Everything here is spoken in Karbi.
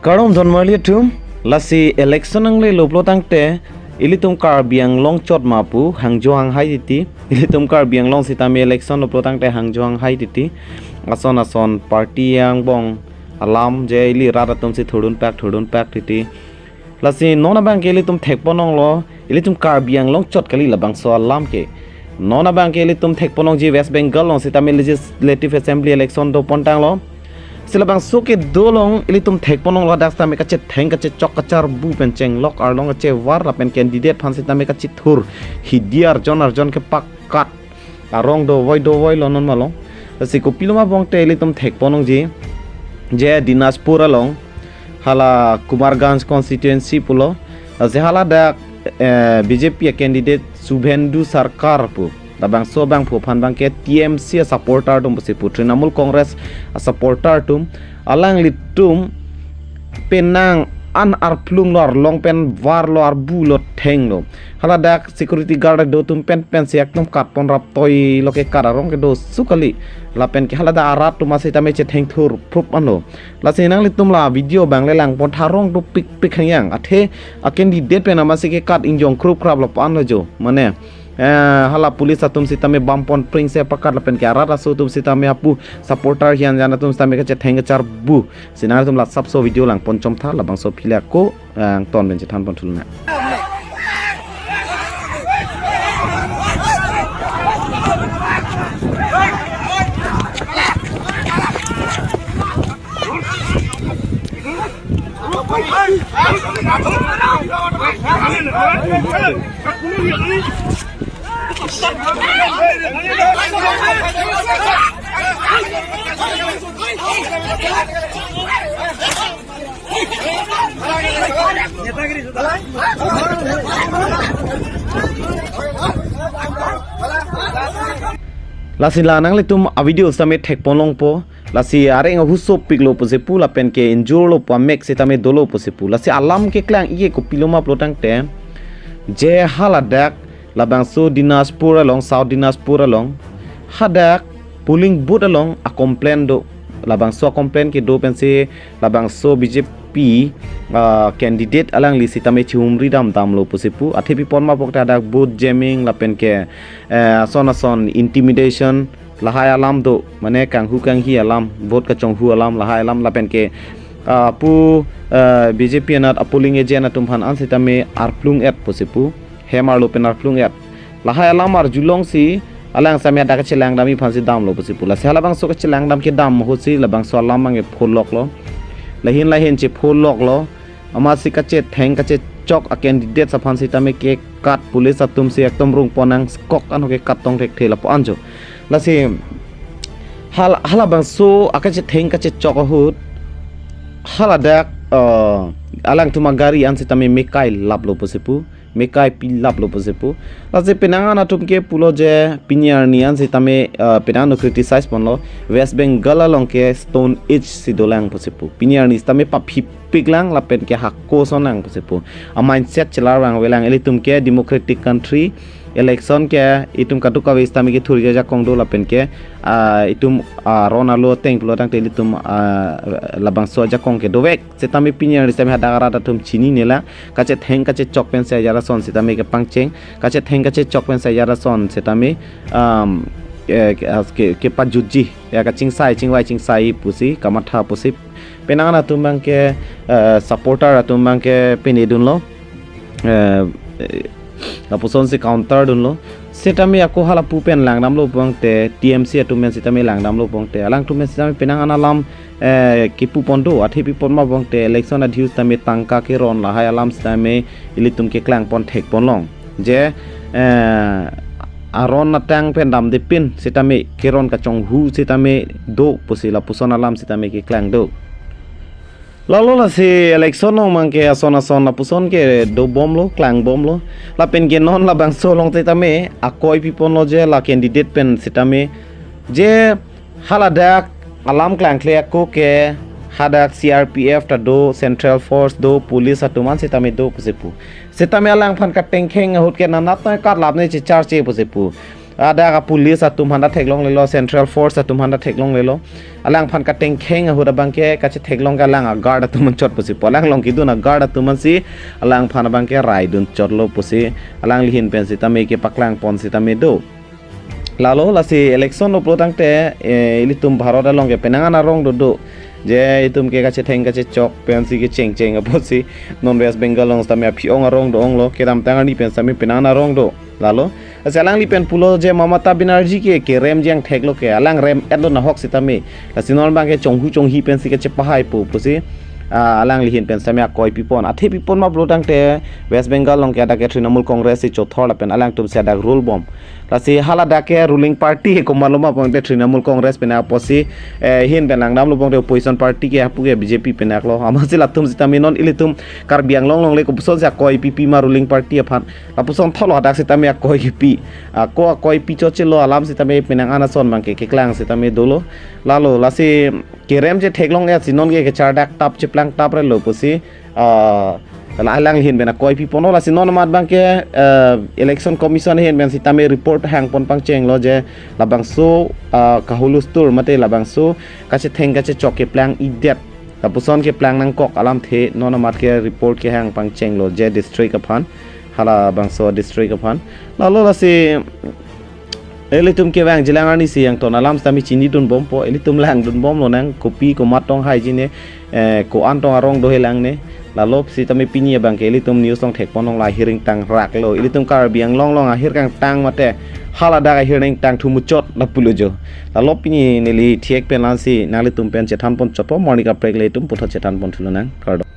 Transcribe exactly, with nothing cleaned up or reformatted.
Kardom donmarli atum, lasi election nanglelo pulo tangte, ilitum Karbi Anglong chot ma pu, hangjo hanghai titi, ilitum Karbi Anglong sitame election lo pulo tangte hangjo hanghai titi, ason ason party angbong alam je ili rat atum si thurdun pak, thurdun pak titi. Lasi non abang ke ilitum thekponlonglo, ilitum Karbi Anglong chot kali labangso alam ke. Non abang ke ilitum thekponlongji West Bengal along sitame Legislative Assembly election dopontanglo. Si labangso kedo along ilitum thekponlonglo, dak sitame kachetheng kachechok kacharbu pen chenglok arlong kachevar lapen candidate aphan sitame kachethur hidi arjon arjon kepakat arong dovoi dovoi lo non malong. Lasi kopilo ma pulote ilitum thekponlongji je Dinajpur along hala Kumarganj constituency pulo. Lasi haladak, eh, B J P a candidate Subhendu Sarkar pu, labangso abangphu aphan abang ke T M C a supporter atum pusi pu, Trinamool Congress a supporter atum, alanglitum penang an arplung lo, arlong pen varlo, arbu lo, thenglo. Haladak security guard do atum pen pensi ekdom katpon raptoi lo, kekat arong kedo su kali. Lapen ke haladak arat atum sitame chetheng thur prup anlo. Lasi nanglitum la video abang le langpon tha, arong dopikpik hangyang. Athe a candidate pen amatsi kekat ingjong krup krap lapu anlo jo. Mane, eh, hala police atum sitame bampon pring se pakat lapen ke arat aso atum sitame apu supporter hian jan atum sitame kachetheng kacharbu. Si nanglitum la sapso video langpon chomtha, labangso aphi le ako, eh, angton pen chethanpon thulna. Lasi la nanglitum a video sitame thekponlongpo. Lasi areng ahut sopiklo pusi pu lapen ke injurlo pu, amek sitame dolo pusi pu. Lasi alam keklang ike kopilo ma pulo tangte, je haladak labangso Dinajpur along, South Dinajpur along, hadak polling booth along a complaint do. Labangso a complaint kedo pensi labangso B J P, ah, candidate alangli sitame chihumri dam damlo pusi pu. Athe pi pon ma pulote hadak vote jamming lapen ke, eh, ason ason intimidation lahai alam do, mane kanghu kanghi alam, vote kachonghu alam, lahai alam lapen ke, ah, pu, eh, B J P anat a polling agent atum aphan an sitame arplung et pusi pu, hem arlo pen arplung et. Lahai alam arjulongsi alang sitame hadak kachelang damji aphansi damlo pusi pu. Lasi halabangso kachelang dam kedam ahutsi labangso alam abang ke pholoklo. Lahin lahin chepholoklo. Amatsi kachetheng kachechok a candidate aphan sitame kekat, police atum si ekdom rungpon nangkok anho kekat tong thekthe lapu anjo. Lasi hal, halabangso akachetheng kachechok ahut haladak, eh, alangtum agari an sitame mekai laplo pusi pu, mekai pilaplo pusi pu. Lasi penang an atum ke pulo je pini arni an sitame, eh, penang no criticize ponlo, West Bengal along ke Stone Age si dolang pusi pu. Pini arni sitame paphipik lang lapen ke hako ason lang pusi pu. A mindset chelar vangvelang, ilitum ke democratic country, election ke itum kadokave sitame kethurji ajakong do lapen ke, ah, itum, ah, aron alo ateng pulo tangte ilitum, ah, labangso ajakong ke dovek. Sitame pini arni sitame hadak arat atum chinine lang, kachetheng kachechok pensi ajat ason sitame kepangcheng, kachetheng kachechok pensi ajat ason sitame, um, eh, ke, as ke, kepajutji, ya kachingsai, chingvai chingsai pusi, kamatha pusi. Penang an atum abang ke, eh, supporter atum abang ke pine dunlo. Eh, eh, lapusonsi counter dunlo. Sitame ako halapu pen langdamlo pulote, T M C atum pen sitame langdamlo pulote, alangtum pen sitame penang an alam, eh, kipu pon do, athe pi pon ma pulote, election adhiu sitame tangka keron lahai alam sitame ilitum keklangpon thekponlong. Je, eh, aron atang pen damde pin sitame keron kachonghu sitame do pusi lapuson alam sitame keklang do. Lalo lasi election along abang ke ason ason lapuson ke dobomlo, klangbomlo. Lapen ke non labangso along sitame akoi piponlo je la candidate pen sitame je haladak alam klangkle ako ke hadak C R P F ta do, Central Force do, police atum an sitame do pusi pu. Sitame alangphan katengkheng ahut ke nanat noi katlap noi checharche pusi pu. Ada ka police atum aphan ta theklonglelo, central force atum aphan ta theklonglelo. Alangphan katengkheng ahut abangke kachetheklong ke alang a guard atum anchot pusi pu. Alang along kedun a guard atum ansi alangphan abangke raidun chotlo pusi alangli ahin pen sitame kepaklang pon sitame do. Lalo lasi election lo pulo tangte, eh, ilitum Bharat along ke penang an arong dodo. Je itum ke kachetheng kachechok pensi kechengcheng apotsi non West Bengal along sitame aphi-ong arong do-onglo, kedamtang arni pen sitame penang an arong do. Lalo lasi alangli pen pulo je Mamata Banerjee ke kerem jang theklo ke, alang rem-etlo nahok sitame. Lasi non abangke chonghu chonghi pensi kachepahai po pusi, ah, alangli ahin pen sitame akoi pipon. Athe pipon ma pulo tangte West Bengal along ke adak ke Trinamool Congress si chothor lapen alangtum si adak rule bom. Lasi haladak ke ruling party komatlo ma pulo tangte Trinamool Congress pen apotsi, eh, ahin pen langdamlo pulo tangte opposition party ke hapu ke B J P pen aklo. Amatsi latum sitame non ilitum Karbi Anglong along le kopuson si akoi pipi ma ruling party aphan. Lapuson thalo hadak sitame akoi kipi. Ako akoi pi chochelo alam sitame penang an ason abangke keklang sitame dolo. Lalo lasi kerem chetheklong-et si non ke kechardak tap cheplang tap relo pusi, ah, la alangli ahin pen akoi piponlo. Lasi non amat abangke, ah, Election Commission ahin pen sitame report hangpon pangchenglo je labangso, ah, kahulustur mate labangso kachetheng kachechok keplang-idet, lapuson keplang nangkok alamthe non amat ke report kehang pangchenglo je district aphan, halabangso district aphan. Lalo lasi ilitum kevang jilang arni si yangton alam sitame chinidun bompo, ilitum langdun bomlo nang kopi komat tong haiji ne, eh, ko-an tong arong do helang ne. Lalo sitame pini abangke ilitum news along thekpon along la ahir ingtang raklo. Ilitum Karbi Anglong along ahir kangtang mate haladak ahir ingtang thu muchot lapulo jo. Lalo pini neli thiek pen la-ansi nanglitum pen chethanpon chotpo, mo arni kaprek le itum puthot chethanpon thulonang. Kardom.